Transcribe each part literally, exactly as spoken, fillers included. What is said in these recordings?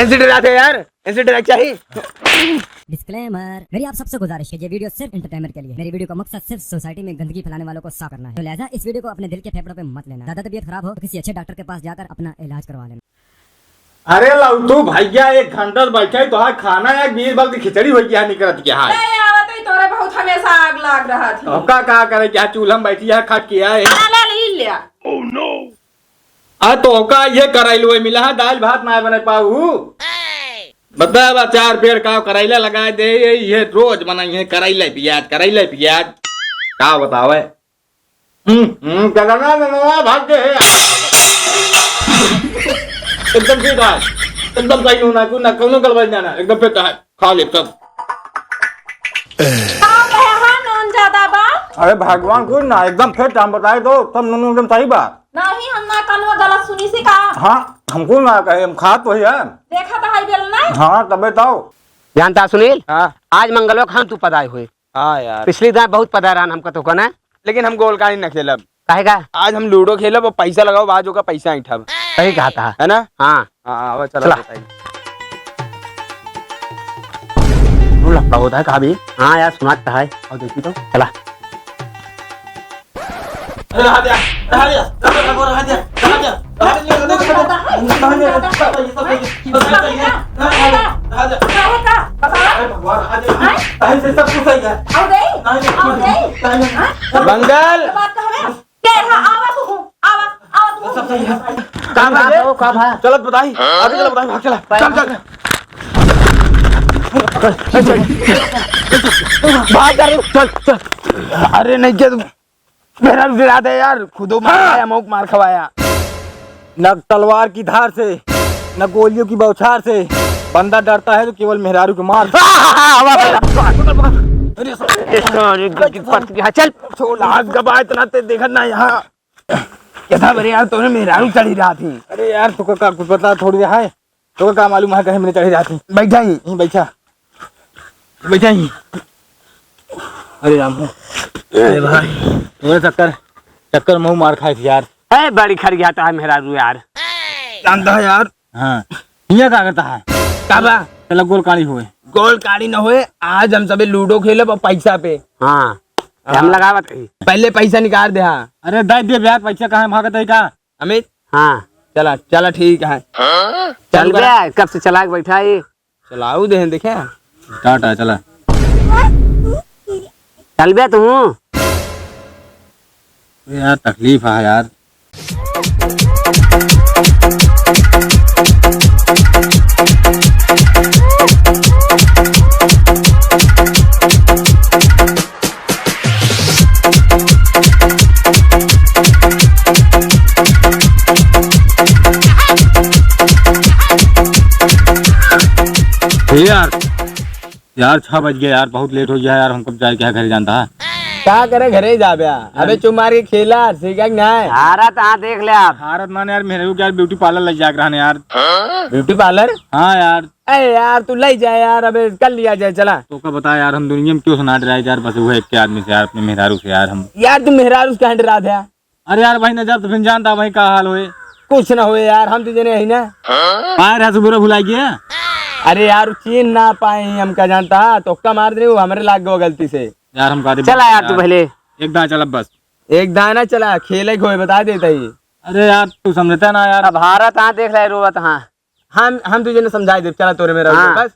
इनसे डराते यार, इनसे डरा चाहिए। Disclaimer, मेरी आप सबसे गुजारिश है, ये video सिर्फ entertainment के लिए। मेरी video का मकसद सिर्फ society में गंदगी फैलाने वालों को साफ करना है, तो लिहाजा इस video को अपने दिल के फेफड़ों पे मत लेना। ज्यादा तबीयत खराब हो तो किसी अच्छे डॉक्टर के पास जाकर अपना इलाज करवा लेना। अरे लौटू भैया, एक घंटा से बैठे ही, तोहार खाना या बीस बार की खिचड़ी होई, क्या निकलत क्या है? अरे आवत ही तोरे बहुत हमेशा आग लाग रहा थी। ओका का करे, क्या चूल्हा में बैठी है, खट किया है? खाना ले ली लिया। आ तो ओका ये करैलुए मिला है, दाल भात ना बने पाऊ। बता बा, चार पेड़ का करैला लगा दे, ये, ये रोज बनाई है करैला पियाज, करैला पियाज। का बतावे? हम्म, हम्म, चलना, चलना, भाग दे, हे। एकदम ठीक है, एकदम सही होना, तू ना कौनो गड़बड़ ना, ना, एकदम फिट है, खा ले सब। का कहे है, नून ज्यादा बा? अरे भगवान, कुछ ना, एकदम फिट, हम बताए तो, सब नून एकदम सही बा। नहीं, हम ना कौनो गलत सुनी से का? हाँ, हमको ना कहे, हम खात वही है। देखा तो है बेल ना? हाँ, तबे तो। जानता सुनील, हाँ। आज मंगलवा का हम तू पदाए हुए। हाँ यार। पिछली दाएँ बहुत पदा रहन हमका तो कना। लेकिन हम गोल काड़ी न खेलब। काहे का? आज हम लूडो खेलब और पैसा लगाओ, आज ओका पैसा ऐंठब। सही कहा था। है ना? हाँ। हाँ, अब चला चला। बताइए। वो लफड़ा होता है कहाँ भी? हाँ यार, सुनाता है। और देखी तो। चला। अरे, रहा दे, रहा दे, रहा दे, रहा दे, रहा दे, रहा दे, रहा दे, रहा दे, रहा दे, रहा दे, ये सब सही है, रहा दे, रहा दे, रहा दे। अरे भगवान, रहा दे, रहा दे, सब कुछ सही है। नहीं, नहीं, नहीं, नहीं। मंगल। के रहा, आवा तू, आवा, आवा तू। सब सही है। का भा, का भा? चलत बताई, आगे चला बताई, भाग चला, चल, चल, चल। भाग, अरे, चल, चल। अरे नहीं क्या तू? मेरा डरा दे यार, खुदो मार खाया, मौक मार खवाया। न तलवार की धार से, न गोलियों की बौछार से, बंदा डरता है तो केवल मेहरारू की मार से। अरे, अरे, अरे, चल। छोड़, आज गबा इतना ते देखत ना यहाँ। कैसा बरे यार, तोने मेहरारू चढ़ी रहा थी। अरे यार, तुका का कुछ पता थोड़ी है। तो का मालूम है कहीं मैंने चढ़ी जाती। बैठा ही, यहीं बैठा। बैठा ही। अरे राम हो। अरे भाई, तोरे चक्कर, चक्कर महू मार खाए थी यार। ए, बड़ी खर गया था मेहरारू यार। जानता है यार। हाँ। हियाँ का करता है? का बा? चला गोल काड़ी होए। गोल काड़ी न होए, आज हम सबे लूडो खेलब और पैसा पे। हाँ। हम लगावत ही। पहले पैसा निकाल दे, हाँ। अरे दे दे यार, पैसा कहाँ भागत है का? अमित। हाँ। चला, चला, ठीक है। हाँ? चल चालू करा। बे, कब से चला के बैठा है? चलाऊ दे, देखे। टाटा, चला। चल बे तू। यार, तकलीफ है यार। ए यार, यार, छह बज गया यार, बहुत लेट हो गया यार, हमको जाए क्या घरे जानता है। का करे घरे जाबे? अबे चुप मार के खेला, सीखा कि नहीं? हारत हाँ देख ले आप। हारत माने यार, मेरे को क्या ब्यूटी पार्लर लग जाके रहने यार। ब्यूटी पार्लर? हाँ यार। अरे यार, तू ले जा यार, अबे कर लिया जाए, चला। तो का बता यार, हम दुनिया में क्यों सुना डराए यार, बस वो एक के आदमी से यार, अपने मेहरारू से यार हम। यार, तू मेहरारू से कहाँ डरा था? अरे यार भाई, नजर तो फिर जानता भाई का हाल होए। कुछ ना होए यार, हम तो जने ही ना। पाए रहा से बुरा भुलाई गया। अरे यार, चीन ना पाए ही हमका जानता, तो का मार दे, वो हमरे लाग गवा गलती से। यार हम का दे चला यार, तू यार। पहले। एक दाएं चला बस। एक दाएं ना चला, खेले के होए, बता देता ही। अरे यार, तू समझता ना यार। अब हारत हाँ देख ले, रोवत हाँ। हम, हम तुझे ने समझाई देब, चला तोरे मेरा हाँ। बस।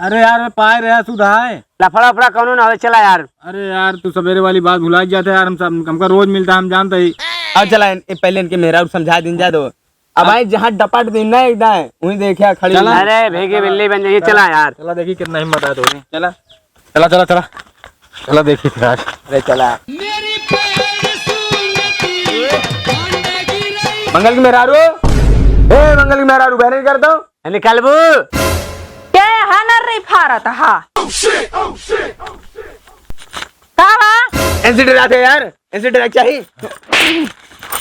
अरे यार, मैं पाए रहा सुधाए। लफड़ा उफड़ा कौनो ना होए, चला यार। अरे यार, तू सवेरे वाली बात भुला जाते यार, हम सब, हमका रोज मिलता है, हम जानते ही। अब चला, इन, इन, पहले इनके मेहरारू समझा दिन जा दो। अब हाँ। आए जहाँ डपट दिन ना एक दाएं, वहीं देखिया खड़ी चला। हुई। अरे, भेगे बिल्ली बन जाइए, चला यार। चला देखी कितना हिम्मत है तोरे। चला। चला, चला, चला। चला देखी फिर आज। अरे चला। मंगल की मेहरारू, ए मंगल की मेहरारू, बहरे निकल तो। निकलबू। के हा नर्री फारत हा? का बा? इनसे डराते यार, इनसे डरा चाहिए।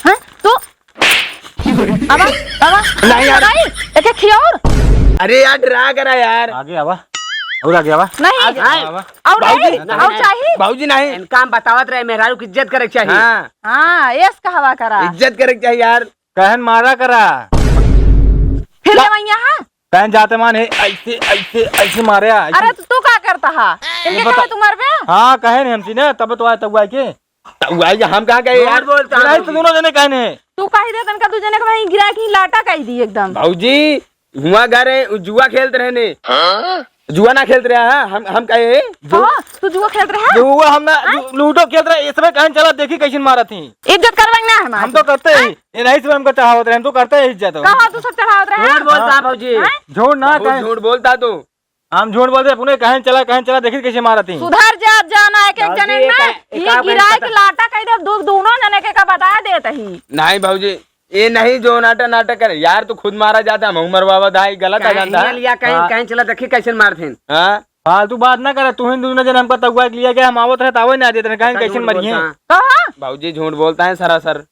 हाँ? तू आवा, आवा। नहीं यार। भाई, एक एक खिया और। अरे यार, डरा करा यार। आगे आवा। और आगे आवा। नहीं। आगे आवा। और बाबूजी, नहीं, और नहीं। चाहिए? बाबूजी नहीं। इनका हम बतावत रहे, मेहरारू की इज्जत करे के चाहिए। हाँ। हाँ, एस कहवा करा। इज्जत करे के चाहिए यार। कहन मारा करा। फिर का- लेवैया है? तैं जाते मान है, ऐसे, ऐसे, ऐसे मारे, ऐसे। अरे, तो तू का करता हा? इनके ये बता। कहे तू मरबे? हाँ, कहे नहीं हमसे ना, तब तो आए तउआ के। तउआ के हम कहाँ गए यार? झूठ बोलता है नहीं, तो भौजी। दोनों जने कहे नहीं। तू कही दे, तनका दू जने के वहीं गिरा के लाटा कही दी एकदम। भौजी, हुआ घर है, उ जुआ खेलत रहे ने। हाँ? जुआ ना खेलत रहे, हाँ? हम, हम कहे, जो हाँ, तू जुआ खेलत रहे? जुआ हम ना, हाँ? जु-, लूडो खेलत रहे, इसमें कहेन चला देखी कैसे मारत ही। इज्जत करवाई ना हमारी। हम तो करते ही, हाँ? ये नहीं से हमको चढ़ावत रहे, हम तो करते ही इज्जत हो। कहाँ तू सब चढ़ावत रहे? झूठ बोलता है हाँ। भौजी। हाँ? झूठ ना बहुत कहे। झूठ बोलता तू। हम झूठ बोलते, अपने कहेन चला, कहेन चला, देखी कैसे मारत ही। सुधर जा, जाना एक एक भौजी, जने एक ना, एक ये काम गिराए करता। के लाटा कही दे, दू-, दोनों जने के का बता देत ही। नहीं भौजी, ये नहीं जो नाटक, नाटक करे यार, तू खुद मारा जाता, हम मरवावा दाई, गलत आ कहीं जाता हियां है। लिया, कहीं, हाँ। कहीं चला, देखी कैसे मारत हैं। हाँ? फालतू बात ना करे, तू ही दोनों जने हमका तउआ के लिया गया, हम आवत रहे, तावे ना देत रहे, कहीं कैसे मरिए। कहाँ? भौजी झूठ बोलता है सरासर।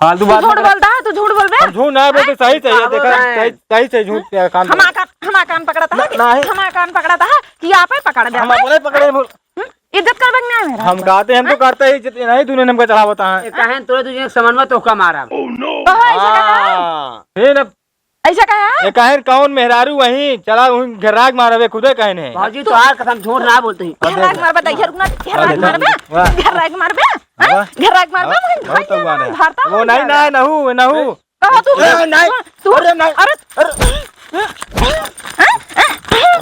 फालतू तू बात ना झूठ करे। बोलता है, तू झूठ बोलबे? हम झूठ ना बोलते, हैं? सही, सही है, देखा, सही, सही झूठ, काम हमार कान, हमार कान पकड़ता है ना, कि नहीं। हमार कान पकड़ता है कि आपे पकड़ दे, हम हैं? अपने पकड़े, बोल। हम्म? इज्जत करबे कि नहीं मेरा? हम कहते हैं, हम तो करते ही इज्जत, नहीं तूने हमका चढ़ावता है। ये कहें तोरे तुझे समझ में तो का मारा। कहो ऐसे कहा? हाँ। फिर अब ऐसे कहा? ये कहें कौन मेहरारू वहीं चला, वहीं घेराक मारबे, खुदे कहें है। भौजी, तोहार कसम, झूठ ना बोलते ही। घेराक मारबे, तो घेर ना, घेराक मारबे, वाह। घेराक मारबे, हैं? वाह। घेराक मारबे, वाह। वहीं बहुत घर जाना, अगवा है। धरता वो वहीं नहीं, जाना। नहीं, नहू, नहू। कहो तू, ए, नहीं। तू, अरे, नहीं। अरे।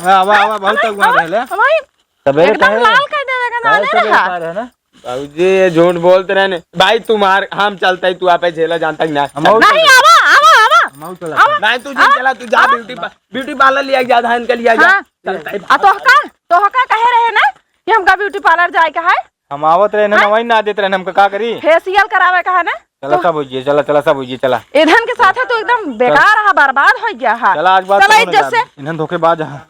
वाह, वाह, वाह, बहुत अगवा रहले। वही सबेरे एकदम काहे? लाल कर देवे का काहे नाले सबेरे रहा। का रहे ना? बाबूजी, ये झूठ बोलते रहे ने। भाई, तुम्हार, हम चलते ही, तू आपे झेला जानता ही ना। हम और नहीं, चलते। आवा, आवा, आवा। हम और चलते। आवा। नहीं, तू जिन आवा। चला, तू जा आवा। ब्यूटी पा-, ब्यूटी पार्लर लिया जा, धान के लिया जा। हाँ। चलते ही। आ, तोहका, तोहका कहे रहे ना कि हमका ब्यूटी पार्लर जाए का है? हम आवत रहे ना, हाँ? वही ना देत रहे, हमका का करी? फेशियल करावे का है ना? चला तो सब होइए, चला, चला सब होइए, चला। इधन के साथे तो एकदम बेकार रहा, बर्बाद हो गया है। चला, आज बात चला, करो ना जैसे यार, इन्हन धोखेबाज है।